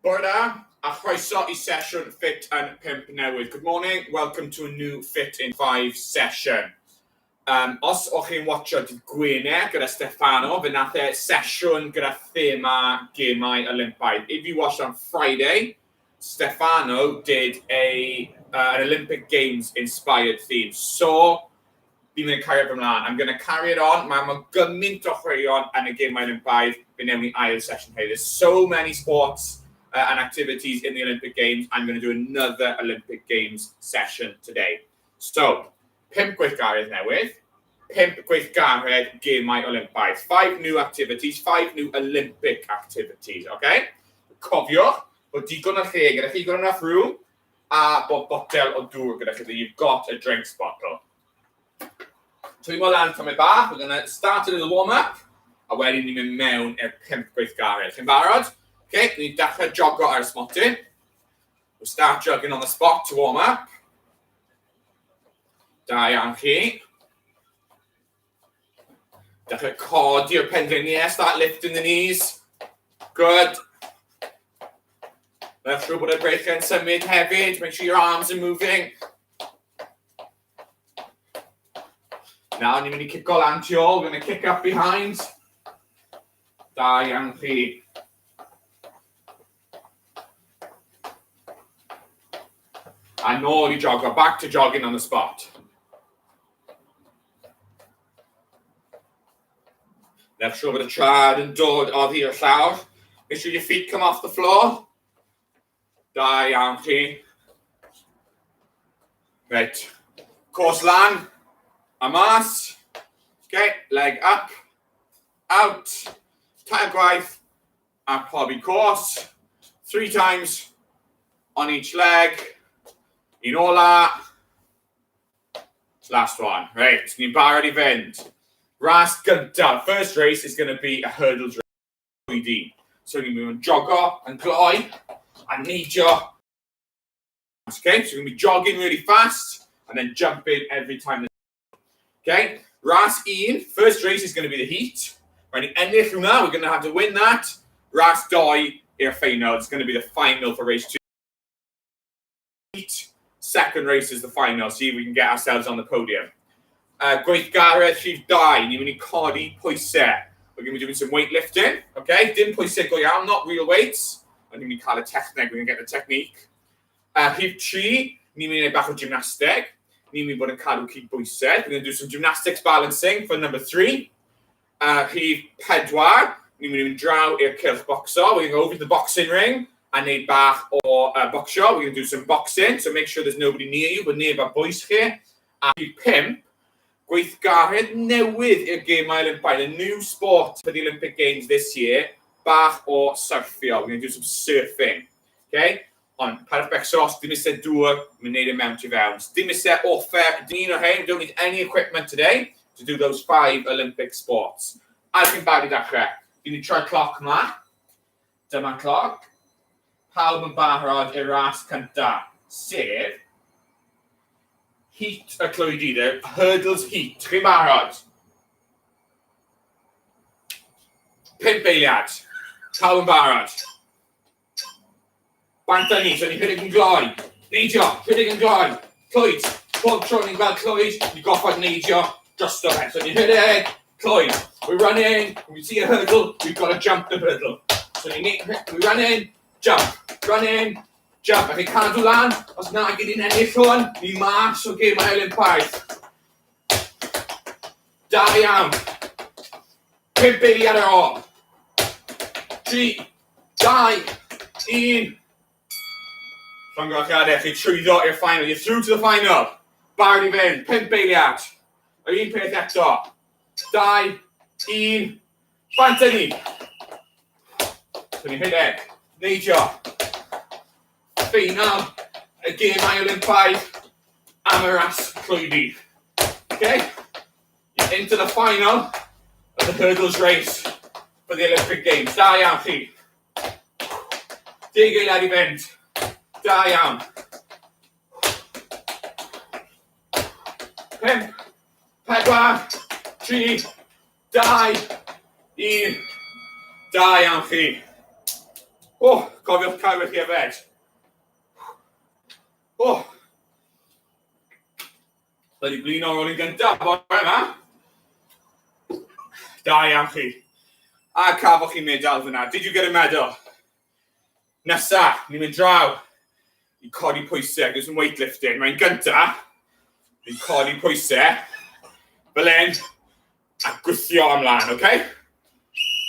Bore da, a chroeso i sesiwn Ffit yn 5 newydd. Good morning, welcome to a new Fit in 5 session. Um, os o'ch chi'n watcho dydd Gwener gyda Stefano, fe nath e sesiwn gyda thema gemau Olympaidd. If you watched on Friday, Stefano did a, uh, an Olympic Games inspired theme. So, Fi'n mynd i cario fy mlaen. I'm going to carry it on. Mae ma gymaint o chwaraeon yn y Gemau Olympaidd. Fe newn ni ail sesiwn heddiw. There's so many sports uh, and activities in the Olympic Games. I'm going to do another Olympic Games session today. So, pimp gweithgaredd newydd, pimp gweithgaredd Gemau Olympaidd. Five new activities, five new Olympic activities, okay? Cofiwch bod digon o lle gyda chi, got enough room, a bod botel o dŵr gyda chi. You've got a drinks bottle. Twymo lan tamed bach, we're gonna start a little warm-up, a wedyn ni'n mynd mewn i'r pimp gweithgaredd. Chi'n barod? Okay, ni'n dechrau jogo ar y smotyn. We'll start jogging on the spot to warm up. Da iawn chi. Dechrau codi'r pengliniau, start lifting the knees. Good. Make sure bod y breichiau'n symud hefyd. Make sure your arms are moving. Nawr ni'n mynd i cico lan tu ôl. We're going to kick up behind. Da iawn chi. A nôl i jogo. Back to jogging on the spot. Newch siŵr bod y traed yn dod oddi i'r llawr. Make sure your feet come off the floor. Da iawn chi. Reit. Cos lan a mas. Okay, leg up, out. Tair gwaith a pobi cos. Three times on each leg. Un ola. Last one. Reit, ni'n barod i fynd. Ras gyntaf. First race is going to be a hurdles race. So ni'n mynd yn jogo, yn gloi, a neidio. Okay, so we're going to be jogging really fast and then jumping every time. Okay, ras 1, first race is going to be the heat. Rhaid ni ennill hwnna, we're going to have to win that. Ras 2 i'r final, it's going to be the final for race 2. Heat, second race is the final, see if we can get ourselves on the podium. Uh, gweithgaredd rhif 2, ni'n mynd i codi pwysau. We're going to be doing some weightlifting, okay? Dim pwysau go iawn, not real weights. Ond ni'n mynd i cael y techneg, we're going to get the technique. Uh, rhif 3, ni'n mynd i wneud bach o gymnasteg. Ni'n mynd i bod yn cadw cyd bwysedd. We're going to do some gymnastics balancing for number 3. Uh, rhif 4, ni'n mynd i fynd draw i'r cylch bocso. We're going to go over to the boxing ring a wneud bach o uh, bocsio. We're going to do some boxing, so make sure there's nobody near you, but neb ar bwys chi. A rhif 5, gweithgaredd newydd i'r Gemau Olympaidd, a new sport for the Olympic Games this year, bach o surfio. We're going to do some surfing. Okay? Ond, paid becso, os dim eisiau dŵr, mae'n neud e mewn tu fewn. Dim eisiau offer, dim un o hein, don't need any equipment today to do those five Olympic sports. A chi'n barod i ddechrau. Fi'n mynd troi cloc mlaen. Dyma cloc. Pawb yn barod i'r ras cyntaf, sef heat y clwydi, the hurdles heat. Chi'n barod? Pimp eiliad. Pawb yn barod. Bant â ni, so ni'n rhedeg yn gloi. Neidio, rhedeg yn gloi. Clwyd, pob tro ni'n gweld Clwyd, ni'n goffod neidio drosto fe. So ni'n rhedeg, Clwyd. We're running, when we see a hurdle, we've got to jump the hurdle. So ni'n we run in, jump, run in, jump. A chi'n cadw lan, os na gyd ni'n ennill hwn, ni mas o gemau Olympaidd. Da iawn. Pump eiliad ar ôl. 3, 2, 1. Llongyfarchiadau, chi trwyddo i'r final. You're through to the final. Barod i fynd. Pump eiliad. Yr un peth eto. 2, 1. Bant â ni. So ni'n rhedeg. Neidio. Ffeinal y gemau Olympaidd am y ras clwydi. Okay? You're into the final of the hurdles race for the Olympic Games. Da iawn chi. 10 eiliad i fynd. Da iawn. 5, 4, 3, 2, 1. Da iawn chi. Oh, cofiwch cael chi yfed. Oh. Wedi blino ar ôl un gyntaf, bore yma. Da iawn chi. A cafoch chi medal fyna. Did you get a medal? Nesa, ni'n mynd draw i codi pwysau, do some weightlifting. Mae'n gynta, ni'n codi pwysau, fel hyn, a gwthio ymlaen, okay?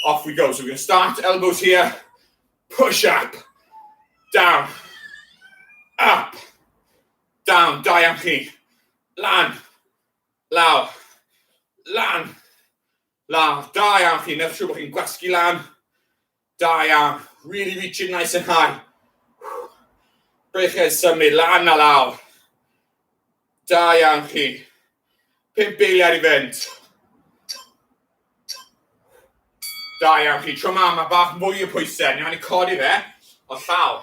Off we go. So we're going to start, elbows here, push up, down, up, down, da iawn chi, lan, lawr, lan, lawr, da iawn chi, newch siŵr bod chi'n gwasgu lan, da iawn, really reaching nice and high. Breichiau symud lan a lawr. Da iawn chi. 5 eiliad i fynd. Da iawn chi. Tro ma, mae bach mwy o pwysau. Ni'n mynd i codi fe o llaw.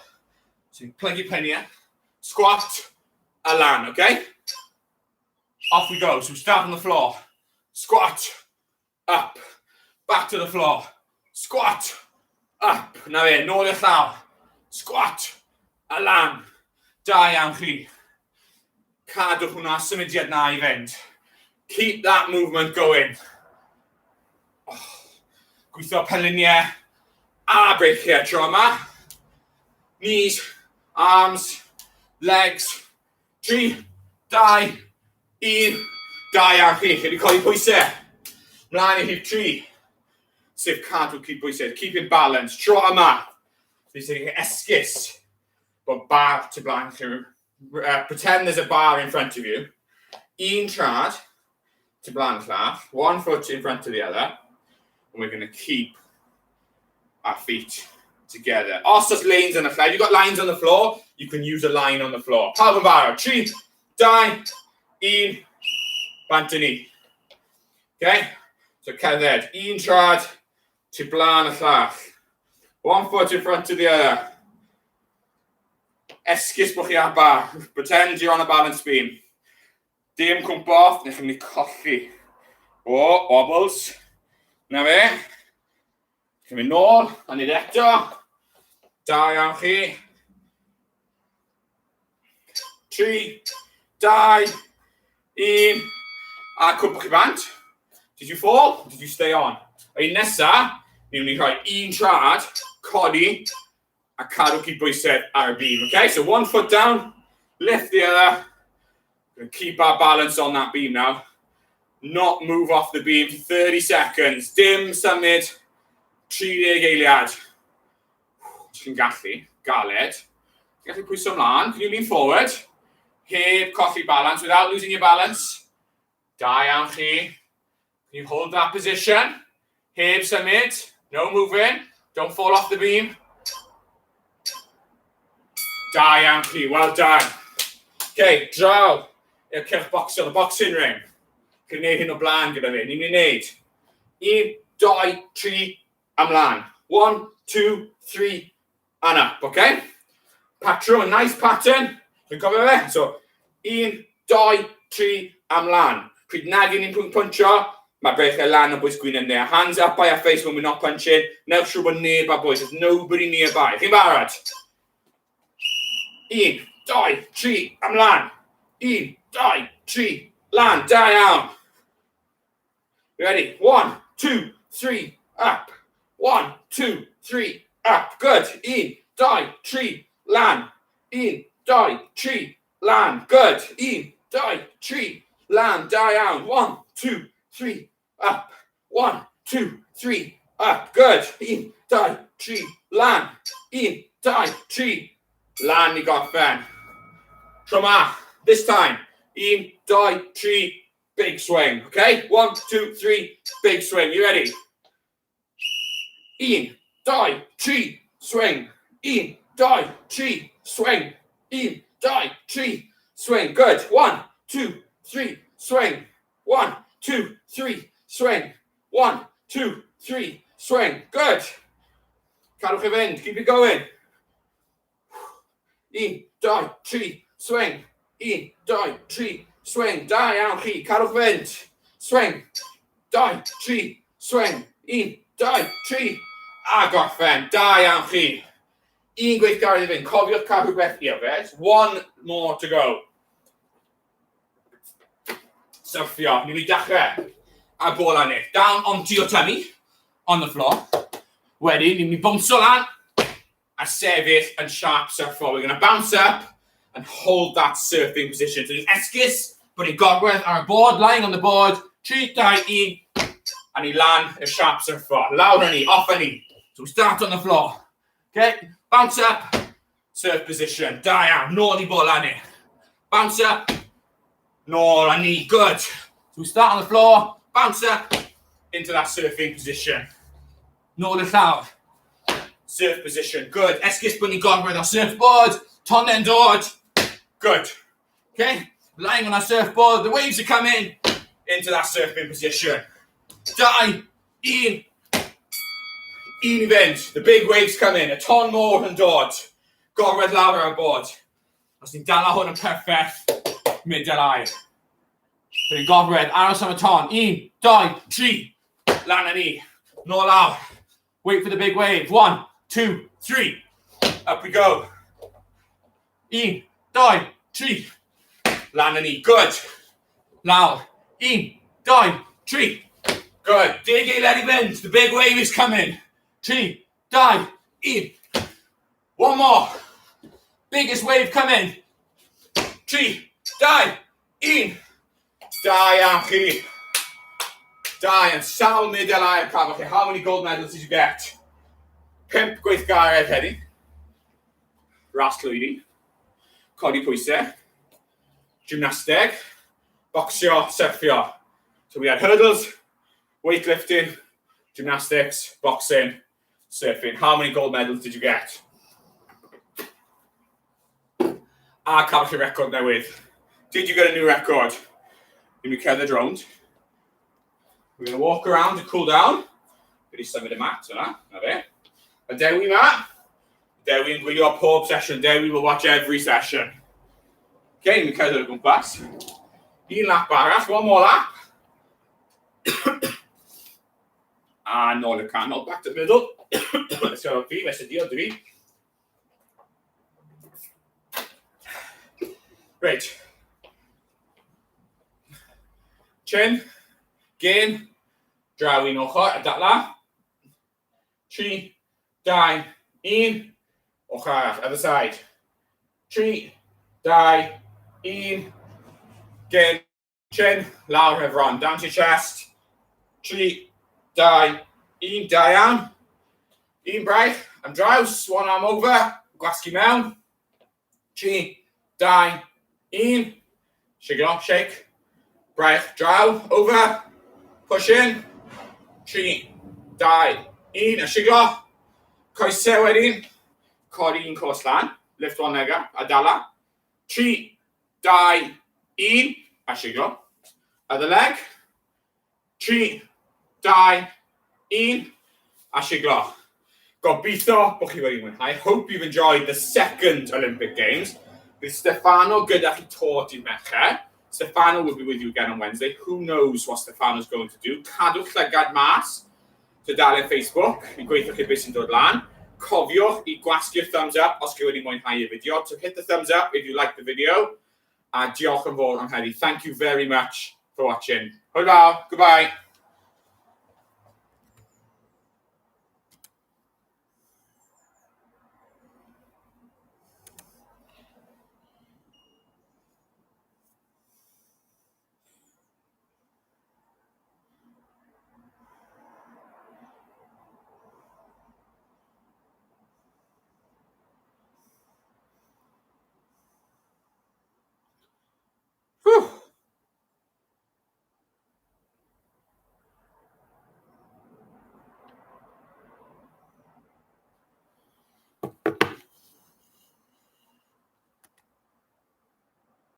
So ni'n plygu peniau. Squat a lan, okay? Off we go. So we start on the floor. Squat, up, back to the floor. Squat, up. Na fe, nôl i'r llaw. Squat, a lan. Da iawn chi. Cadwch hwnna, symudiad na i fynd. Keep that movement going. Oh, gweithio penliniau a breichiau tro yma. Knees, arms, legs. 3, 2, 1. Da iawn chi. Chi wedi codi pwysau. Mlaen i rhif 3. Sef cadw cydbwysedd. Keep in balance. Tro yma. Fi sy'n esgus bod bar tu blaen chi. Pretend there's a bar in front of you. Un trad tu blaen y llall. One foot in front of the other. And we're going to keep our feet together. Os oes lines yn y lle, if you've got lines on the floor, you can use a line on the floor. Pawb yn barod? 3, 2, 1, bant ni. Okay? So cerdded, un trad, tu blaen y llall. One foot in front of the other. Esgus bod chi ar bar. Pretend you're on a balance beam. Dim cwmpo off, neu chi'n mynd i colli. O, wobbles. Na fe. Chi'n mynd nôl, a nid eto. Da iawn chi. 3, 2, 1. A cwmpo chi bant. Did you fall? Did you stay on? A un nesa, ni'n mynd i rhoi un trad, codi, a cadw cydbwysedd ar y beam. Okay, so one foot down, lift the other. Gonna keep our balance on that beam now. Not move off the beam for 30 seconds. Dim symud, 30 eiliad. Ti'n gallu, galed. Ti'n gallu pwyso ymlaen. Can you lean forward? Heb colli balance, without losing your balance. Da iawn chi. Can you hold that position? Heb symud. No moving. Don't fall off the beam. Da iawn chi. Well done. Okay, draw i'r cylch bocsio, the boxing ring. Chi'n gwneud hyn o blaen gyda fi. Ni'n mynd i wneud. 1, 2, 3, ymlaen. 1, 2, 3, and up, okay? Patrwm, a nice pattern. Chi'n cofio fe? So, 1, 2, 3, ymlaen. Pryd nag ni'n pwntio, mae breichiau lan o bwys gwyneb neu. Hands up by our face when we're not punching. Newch siŵr bod neb ar bwys. There's nobody nearby. Chi'n barod? 1, 2, 3, ymlaen. 1, 2, 3, lan. Da iawn. Ready? 1, 2, 3, up. 1, 2, 3, up. Good. 1, 2, 3, lan. 1, 2, 3, lan. Good. 1, 2, 3, lan. Da iawn. 1, 2, 3, up. 1, 2, 3, up. Good. 1, 2, 3, lan. 1, 2, 3, lan i gorffen. Tro ma. This time. 1, 2, 3, big swing. Okay? 1, 2, 3, big swing. You ready? 1, 2, 3, swing. 1, 2, 3, swing. 1, 2, 3, swing. Good. 1, 2, 3, swing. 1, 2, 3, swing. 1, 2, 3, swing. Good. Cadwch i fynd. Keep it going. 1, 2, 3, swing. 1, 2, 3, swing. Da iawn chi. Cadwch fynd. Swing. 2, 3, swing. 1, 2, 3. A gorffen. Da iawn chi. Un gweithgaredd i fynd. Cofiwch cael rhywbeth i yfed. One more to go. Syrffio. Ni'n mynd i dechrau ar bol ni. Down onto your tummy. On the floor. Wedyn, ni'n mynd i bownsio lan a sefyll yn sharp surfo. We're going to bounce up and hold that surfing position. So ni'n esgus bod ni'n gorwedd ar y board, lying on the board. 3, 2, 1, a ni lan y sharp surfo. Lawr â ni, off â ni. So we start on the floor. Okay, bounce up, surf position. Da iawn, nôl i bola ni. Bounce up, nôl â ni, good. So we start on the floor, bounce up, into that surfing position. Nôl y llawr. Surf position, good. Esgus bod ni'n gorwedd ar surfboard, tonne'n dod. Good. Okay, lying on our surfboard, the waves are coming into that surfing position. Dau, un, un i fynd. The big waves come in, y ton mowr yn dod. Gorwedd lawr ar y board. Os ni'n dala hwn yn perffaith, middle air. So ni'n gorwedd, aros am y ton. Un, dau, tri. Lan â ni. Nôl lawr. Wait for the big wave. One, two, three. Up we go. Un, dau, tri. Lan â ni. Good. Lawr. Un, dau, tri. Good. Deg eiliad i fynd. The big wave is coming. Tri, dau, un. One more. Biggest wave coming. Tri, dau, un. Da iawn chi. Da iawn. Sawl medal aur cafoch chi? How many gold medals did you get? Pump gweithgaredd heddi. Ras llwyni. Codi pwysau. Gymnasteg. Bocsio, syrffio. So we had hurdles, weightlifting, gymnastics, boxing, surfing. How many gold medals did you get? A cael chi record newydd. Did you get a new record? Ni'n mynd cerdded rownd. We're going to walk around to cool down. Wedi symud y mat yna, na fe. A Dewi ma. Dewi yn gwylio pob sesiwn. Dewi will watch every session. Okay, ni'n mynd cerdded o gwmpas. Un lap arall, one more lap. A nôl y canol, back to the middle. Let's go, fi, mes y diod dwi. Reit. Chin, gain, draw un ochr a datla. 3, 2, 1, ochr arall, other side. 3, 2, 1, gain, chin, lawr hefron, down to your chest. 3, 2, 1, da iawn. Un braich, am draws, one arm over, gwasgu mewn. 3, 2, 1, siglo, shake. Braich draw, over, push in. 3, 2, 1, a siglo. Coesau wedyn, codi un cos lan, lift one leg up, a dala. 3, 2, 1, a siglo. Other leg. 3, 2, 1, a siglo. Gobeithio bod chi wedi mwynhau. Hope you've enjoyed the second Olympic Games. Bydd Stefano gyda chi to dydd Mercher. Stefano will be with you again on Wednesday. Who knows what Stefano's going to do. Cadwch llygad mas tudalen Facebook i gweithio chi beth sy'n dod lan. Cofiwch i gwasgu'r thumbs up os chi wedi mwynhau y fideo. So hit the thumbs up if you like the video. A diolch yn fawr am heddi. Thank you very much for watching. Hwyl fawr. Goodbye. Whew.